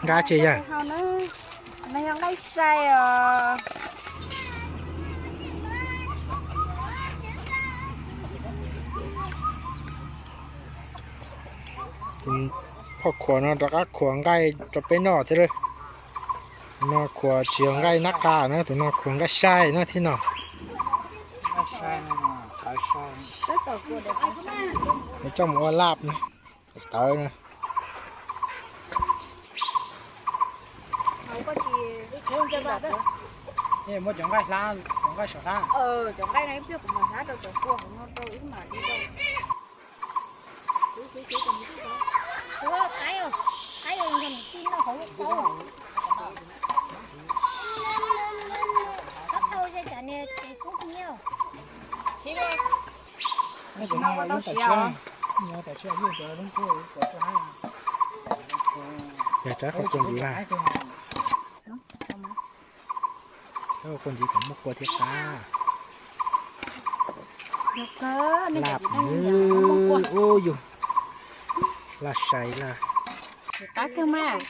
Nqa tsis yog? Nqaij sai os. Phauj Khuam no rov qab khuam nqaij rau peb noj thiab lawm. Tus no khuam tsis yog nqaij nab qa na, tus no khuam nqaij sai na thiab no. Nws coj mus ua laj na, tawv na. Muab cov nqaij hlab, cov nqaij saum hlab. Cov nqaij no ib pliag kuv mam hlab rau cov kua hauv no rau wb mam li rau. Ua qaib, qaib nrog mus tij noj hauv lub qab. Qab tau ze tsam niag ces kub nyiab. Yog tsab qhov kua ntxiv na. Tsab qhov kua ntxiv kom muaj kua thiab qab. Laj, ub yug, laj sai laj. Qab kawg mas.